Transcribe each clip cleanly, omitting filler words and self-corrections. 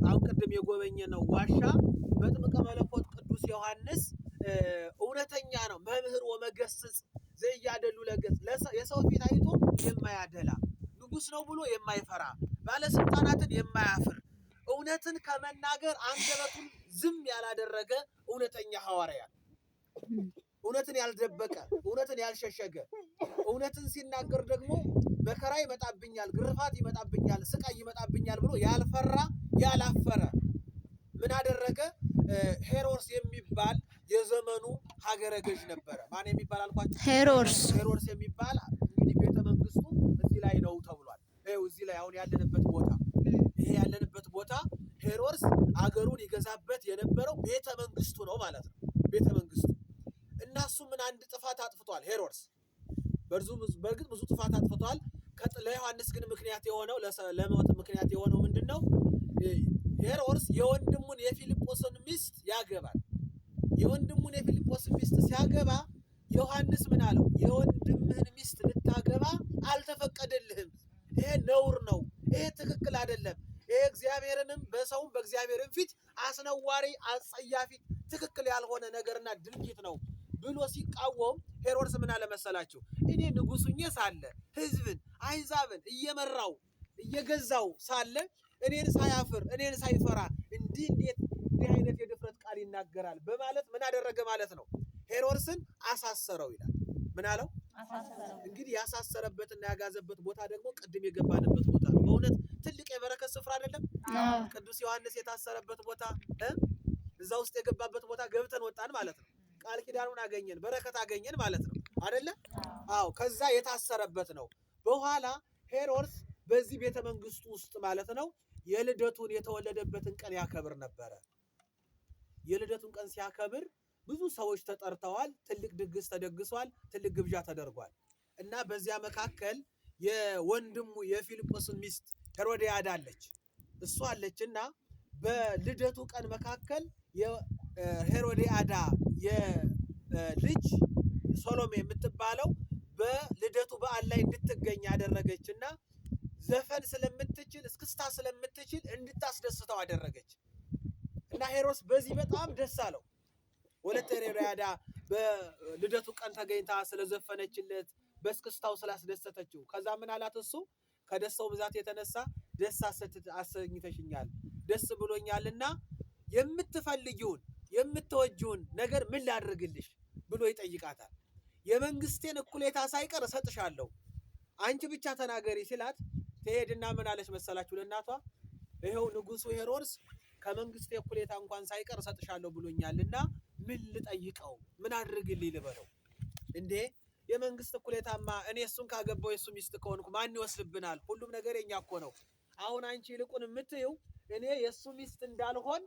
አሁን ቅድም የጎበኘነው ዋሻ መጥምቀ መለኮት ቅዱስ ዮሐንስ እውነተኛ ነው። መምህር ወመገስጽ ዘያደሉ ለገጽ፣ የሰው ፊት አይቶ የማያደላ፣ ንጉስ ነው ብሎ የማይፈራ፣ ባለስልጣናትን የማያፍር፣ እውነትን ከመናገር አንደበቱን ዝም ያላደረገ እውነተኛ ሐዋርያ፣ እውነትን ያልደበቀ፣ እውነትን ያልሸሸገ፣ እውነትን ሲናገር ደግሞ መከራ ይመጣብኛል፣ ግርፋት ይመጣብኛል፣ ስቃይ ይመጣብኛል ብሎ ያልፈራ ያላፈረ ምን አደረገ? ሄሮድስ የሚባል የዘመኑ ሀገረ ገዥ ነበረ። ማን የሚባል አልኳቸው? ሄሮድስ። ሄሮድስ የሚባል እንግዲህ ቤተ መንግስቱ እዚህ ላይ ነው ተብሏል። ይኸው እዚህ ላይ አሁን ያለንበት ቦታ፣ ይሄ ያለንበት ቦታ ሄሮድስ አገሩን ይገዛበት የነበረው ቤተ መንግስቱ ነው ማለት ነው። ቤተ መንግስቱ እና እሱ ምን አንድ ጥፋት አጥፍቷል ሄሮድስ። በእርግጥ ብዙ ጥፋት አጥፍቷል። ለዮሐንስ ግን ምክንያት የሆነው፣ ለሞት ምክንያት የሆነው ምንድን ነው? ሄሮድስ የወንድሙን የፊልጶስን ሚስት ያገባል። የወንድሙን የፊልጶስን ሚስት ሲያገባ ዮሐንስ ምን አለው? የወንድምህን ሚስት ልታገባ አልተፈቀደልህም። ይሄ ነውር ነው። ይሄ ትክክል አይደለም። ይሄ እግዚአብሔርንም በሰውም በእግዚአብሔርም ፊት አስነዋሪ፣ አጸያፊ፣ ትክክል ያልሆነ ነገርና ድርጊት ነው ብሎ ሲቃወም ሄሮድስ ምን አለ መሰላችሁ? እኔ ንጉሡ ሆኜ ሳለ፣ ህዝብን አሕዛብን እየመራው እየገዛው ሳለ፣ እኔን ሳያፍር እኔን ሳይፈራ እንዲህ እንዴት እንዲህ አይነት የድፍረት ቃል ይናገራል በማለት ምን አደረገ ማለት ነው? ሄሮድስን አሳሰረው ይላል። ምን አለው? እንግዲህ ያሳሰረበትና ያጋዘበት ቦታ ደግሞ ቅድም የገባንበት ቦታ ነው። በእውነት ትልቅ የበረከት ስፍራ አይደለም? ቅዱስ ዮሐንስ የታሰረበት ቦታ፣ እዛ ውስጥ የገባበት ቦታ ገብተን ወጣን ማለት ነው። ቃል ኪዳኑን አገኘን፣ በረከት አገኘን ማለት ነው አይደለ? አዎ፣ ከዛ የታሰረበት ነው። በኋላ ሄሮድስ በዚህ ቤተ መንግስቱ ውስጥ ማለት ነው የልደቱን የተወለደበትን ቀን ያከብር ነበረ። የልደቱን ቀን ሲያከብር ብዙ ሰዎች ተጠርተዋል። ትልቅ ድግስ ተደግሷል። ትልቅ ግብዣ ተደርጓል። እና በዚያ መካከል የወንድሙ የፊልጶስን ሚስት ሄሮድያዳ አለች። እሷ አለች እና በልደቱ ቀን መካከል የሄሮድያዳ የልጅ ሶሎሜ የምትባለው በልደቱ በዓል ላይ እንድትገኝ አደረገች እና ዘፈን ስለምትችል፣ እስክስታ ስለምትችል እንድታስደስተው አደረገች። እና ሄሮድስ በዚህ በጣም ደስ አለው። ወለተ ሄሮድያዳ በልደቱ ቀን ተገኝታ ስለዘፈነችለት፣ በእስክስታው ስላስደሰተችው። ከዛ ምን አላት እሱ? ከደስታው ብዛት የተነሳ ደስ አሰኝተሽኛል፣ ደስ ብሎኛልና የምትፈልጊውን የምትወጂውን ነገር ምን ላድርግልሽ ብሎ ይጠይቃታል። የመንግስቴን እኩሌታ ሳይቀር እሰጥሻለሁ፣ አንቺ ብቻ ተናገሪ ሲላት ትሄድና ምን አለች መሰላችሁ ለእናቷ? ይኸው ንጉሱ ሄሮድስ ከመንግስቴ እኩሌታ እንኳን ሳይቀር እሰጥሻለሁ ብሎኛልና ምን ልጠይቀው? ምን አድርግልኝ ልበለው? እንዴ፣ የመንግስት እኩሌታማ እኔ እሱን ካገባው፣ የእሱ ሚስት ከሆንኩ ማን ይወስድብናል? ሁሉም ነገር የኛ እኮ ነው። አሁን አንቺ ይልቁን የምትይው እኔ የእሱ ሚስት እንዳልሆን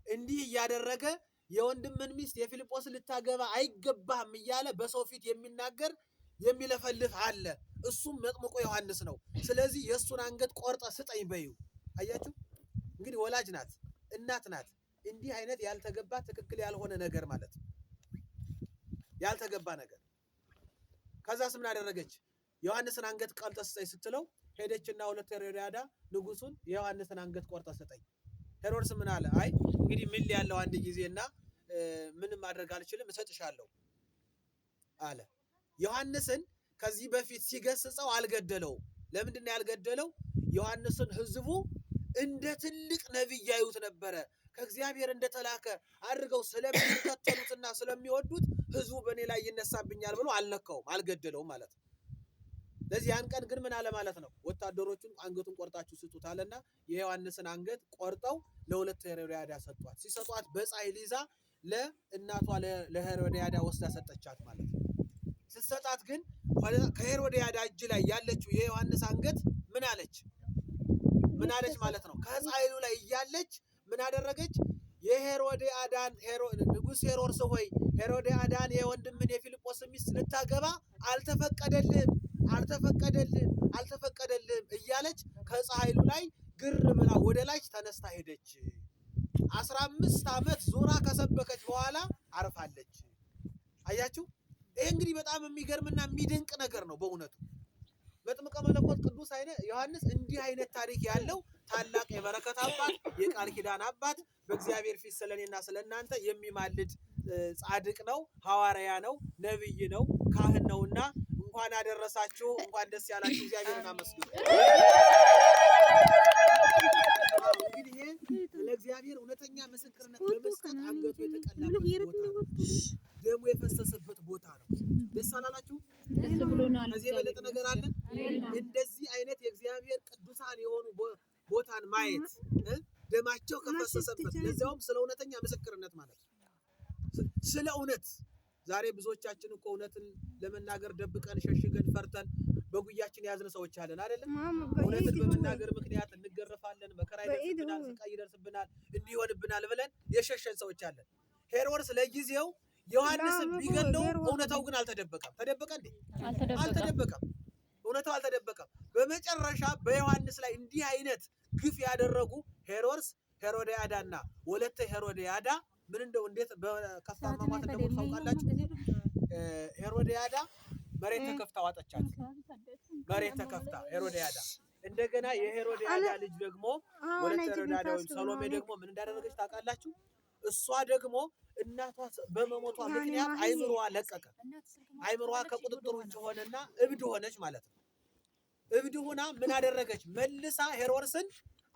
እንዲህ እያደረገ የወንድምን ሚስት የፊልጶስን ልታገባ አይገባህም እያለ በሰው ፊት የሚናገር የሚለፈልፍ አለ። እሱም መጥምቁ ዮሐንስ ነው። ስለዚህ የእሱን አንገት ቆርጠ ስጠኝ በይው። አያችሁ እንግዲህ ወላጅ ናት፣ እናት ናት። እንዲህ አይነት ያልተገባ ትክክል ያልሆነ ነገር ማለት ነው። ያልተገባ ነገር። ከዛስ ምን አደረገች? ዮሐንስን አንገት ቆርጠ ስጠኝ ስትለው ሄደችና ሁለት ሄሮድያዳ ንጉሱን የዮሐንስን አንገት ቆርጠ ስጠኝ። ሄሮድስ ምን አለ? አይ እንግዲህ ምን ያለው አንድ ጊዜና ምንም ማድረግ አልችልም፣ እሰጥሻለሁ አለ። ዮሐንስን ከዚህ በፊት ሲገስጸው አልገደለውም። ለምንድን ነው ያልገደለው? ዮሐንስን ህዝቡ እንደ ትልቅ ነቢይ ያዩት ነበረ። ከእግዚአብሔር እንደተላከ አድርገው ስለሚከተሉትና ስለሚወዱት ህዝቡ በእኔ ላይ ይነሳብኛል ብሎ አልነካውም፣ አልገደለውም ማለት ነው። ለዚህ ያን ቀን ግን ምን አለ ማለት ነው? ወታደሮቹን አንገቱን ቆርጣችሁ ስጡት አለና የዮሐንስን አንገት ቆርጠው ለሁለት ሄሮድያዳ ሰጧት። ሲሰጧት በፀሐይ ይዛ ለእናቷ ለሄሮድያዳ ወስዳ ሰጠቻት ማለት ነው። ስትሰጣት ግን ከሄሮድያዳ እጅ ላይ ያለችው የዮሐንስ አንገት ምን አለች? ምን አለች ማለት ነው? ከፀሐይሉ ላይ እያለች ምን አደረገች? የሄሮድያዳን ንጉሥ ሄሮድስ ሆይ፣ ሄሮድያዳን የወንድምን የፊልጶስ ሚስት ልታገባ አልተፈቀደልህም፣ አልተፈቀደልህም፣ አልተፈቀደልህም እያለች ከፀሐይሉ ላይ ግር ብላ ወደ ላይ ተነስታ ሄደች። 15 ዓመት ዞራ ከሰበከች በኋላ አርፋለች። አያችሁ፣ ይሄ እንግዲህ በጣም የሚገርምና የሚደንቅ ነገር ነው በእውነቱ። መጥምቀ መለኮት ቅዱስ ዮሐንስ እንዲህ አይነት ታሪክ ያለው ታላቅ የበረከት አባት፣ የቃል ኪዳን አባት፣ በእግዚአብሔር ፊት ስለኔና ስለእናንተ የሚማልድ ጻድቅ ነው፣ ሐዋርያ ነው፣ ነብይ ነው፣ ካህን ነውና እንኳን አደረሳችሁ፣ እንኳን ደስ ያላችሁ። እግዚአብሔርን አመስግኑ። እንግዲህ ይሄ ለእግዚአብሔር እውነተኛ ምስክርነት በመስጠት አንገቱ የተቀላበት ቦታ ነው። ደሙ የፈሰሰበት ቦታ ነው። ደስ አላላችሁ? ከዚህ የበለጠ ነገር አለ? እንደዚህ አይነት የእግዚአብሔር ቅዱሳን የሆኑ ቦታን ማየት፣ ደማቸው ከፈሰሰበት፣ ለዚያውም ስለ እውነተኛ ምስክርነት ማለት ነው። ስለ እውነት። ዛሬ ብዙዎቻችን እኮ እውነትን ለመናገር ደብቀን፣ ሸሽገን፣ ፈርተን በጉያችን የያዝን ሰዎች አለን አይደለም? እውነትን በመናገር ምክንያት እንገረፋለን፣ መከራ ይደርስብናል፣ ስቃይ ይደርስብናል፣ እንዲህ ይሆንብናል ብለን የሸሸን ሰዎች አለን። ሄሮድስ ለጊዜው ዮሐንስን ቢገለው እውነታው ግን አልተደበቀም። ተደበቀ እንዴ? አልተደበቀም። እውነታው አልተደበቀም። በመጨረሻ በዮሐንስ ላይ እንዲህ አይነት ግፍ ያደረጉ ሄሮድስ፣ ሄሮድያዳና ወለተ ሄሮድያዳ ምን እንደው እንዴት በከፋ አሟሟት እንደሞቱ ታውቃላችሁ? ሄሮድያዳ መሬት ተከፍታ ዋጠቻት። መሬት ተከፍታ ሄሮድያዳ። እንደገና የሄሮድያዳ ልጅ ደግሞ ወለተ ሄሮድያዳ ወይም ሰሎሜ ደግሞ ምን እንዳደረገች ታውቃላችሁ? እሷ ደግሞ እናቷ በመሞቷ ምክንያት አይምሮዋ ለቀቀ። አይምሮዋ ከቁጥጥር ውጭ ሆነና እብድ ሆነች ማለት ነው። እብድ ሆና ምን አደረገች? መልሳ ሄሮድስን፣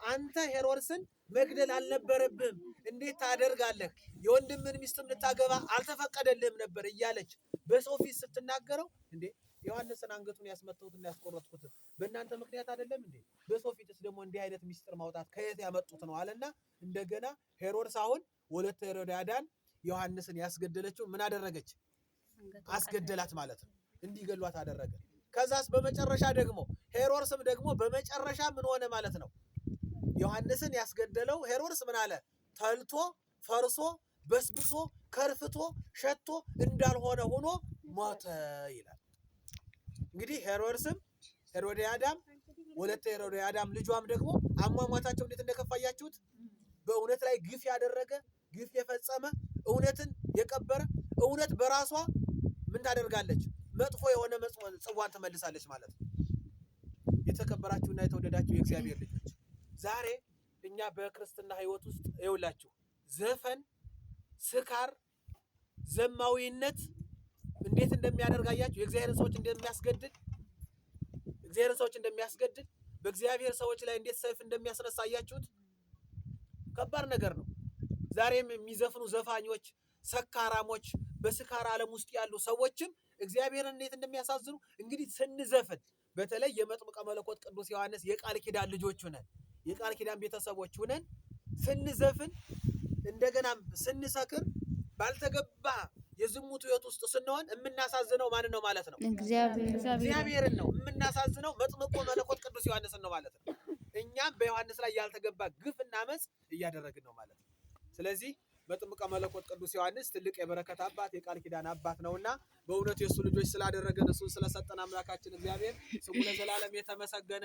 አንተ ሄሮድስን መግደል አልነበረብህም፣ እንዴት ታደርጋለህ? የወንድምህን ሚስትም ልታገባ አልተፈቀደልህም ነበር እያለች በሰው ፊት ስትናገረው፣ እንዴ ዮሐንስን አንገቱን ያስመታሁትና ያስቆረጥኩት በእናንተ ምክንያት አይደለም እንዴ? በሰው ፊትስ ደግሞ እንዲህ አይነት ሚስጥር ማውጣት ከየት ያመጡት ነው አለና እንደገና ሄሮድስ አሁን ወለተ ሄሮድያዳን ዮሐንስን ያስገደለችው ምን አደረገች? አስገደላት ማለት ነው። እንዲገሏት አደረገ። ከዛስ በመጨረሻ ደግሞ ሄሮድስም ደግሞ በመጨረሻ ምን ሆነ ማለት ነው? ዮሐንስን ያስገደለው ሄሮድስ ምን አለ? ተልቶ፣ ፈርሶ፣ በስብሶ፣ ከርፍቶ፣ ሸቶ እንዳልሆነ ሆኖ ሞተ ይላል። እንግዲህ ሄሮድስም ሄሮድያዳም ወለተ ሄሮድያዳም ልጇም ደግሞ አሟሟታቸው እንዴት እንደከፋያችሁት። በእውነት ላይ ግፍ ያደረገ፣ ግፍ የፈጸመ፣ እውነትን የቀበረ፣ እውነት በራሷ ምን ታደርጋለች? መጥፎ የሆነ ጽዋን ትመልሳለች ማለት ነው። የተከበራችሁና የተወደዳችሁ የእግዚአብሔር ልጆች፣ ዛሬ እኛ በክርስትና ሕይወት ውስጥ ይኸውላችሁ ዘፈን፣ ስካር፣ ዘማዊነት እንዴት እንደሚያደርግ አያችሁ። የእግዚአብሔርን ሰዎች እንደሚያስገድል፣ እግዚአብሔርን ሰዎች እንደሚያስገድል፣ በእግዚአብሔር ሰዎች ላይ እንዴት ሰይፍ እንደሚያስነሳ አያችሁት። ከባድ ነገር ነው። ዛሬም የሚዘፍኑ ዘፋኞች፣ ሰካራሞች፣ በስካር ዓለም ውስጥ ያሉ ሰዎችም እግዚአብሔርን እንዴት እንደሚያሳዝኑ። እንግዲህ ስንዘፍን በተለይ የመጥምቀ መለኮት ቅዱስ ዮሐንስ የቃል ኪዳን ልጆች ሁነን፣ የቃል ኪዳን ቤተሰቦች ሁነን ስንዘፍን፣ እንደገና ስንሰክር፣ ባልተገባ የዝሙት ሕይወት ውስጥ ስንሆን የምናሳዝነው ማንን ነው ማለት ነው? እግዚአብሔርን ነው የምናሳዝነው። መጥምቁ መለኮት ቅዱስ ዮሐንስን ነው ማለት ነው። እኛም በዮሐንስ ላይ ያልተገባ ግፍና አመፅ እያደረግን ነው ማለት ነው። ስለዚህ መጥምቀ መለኮት ቅዱስ ዮሐንስ ትልቅ የበረከት አባት፣ የቃል ኪዳን አባት ነውና በእውነቱ የእሱ ልጆች ስላደረገን፣ እሱን ስለሰጠን አምላካችን እግዚአብሔር ስሙ ለዘላለም የተመሰገነ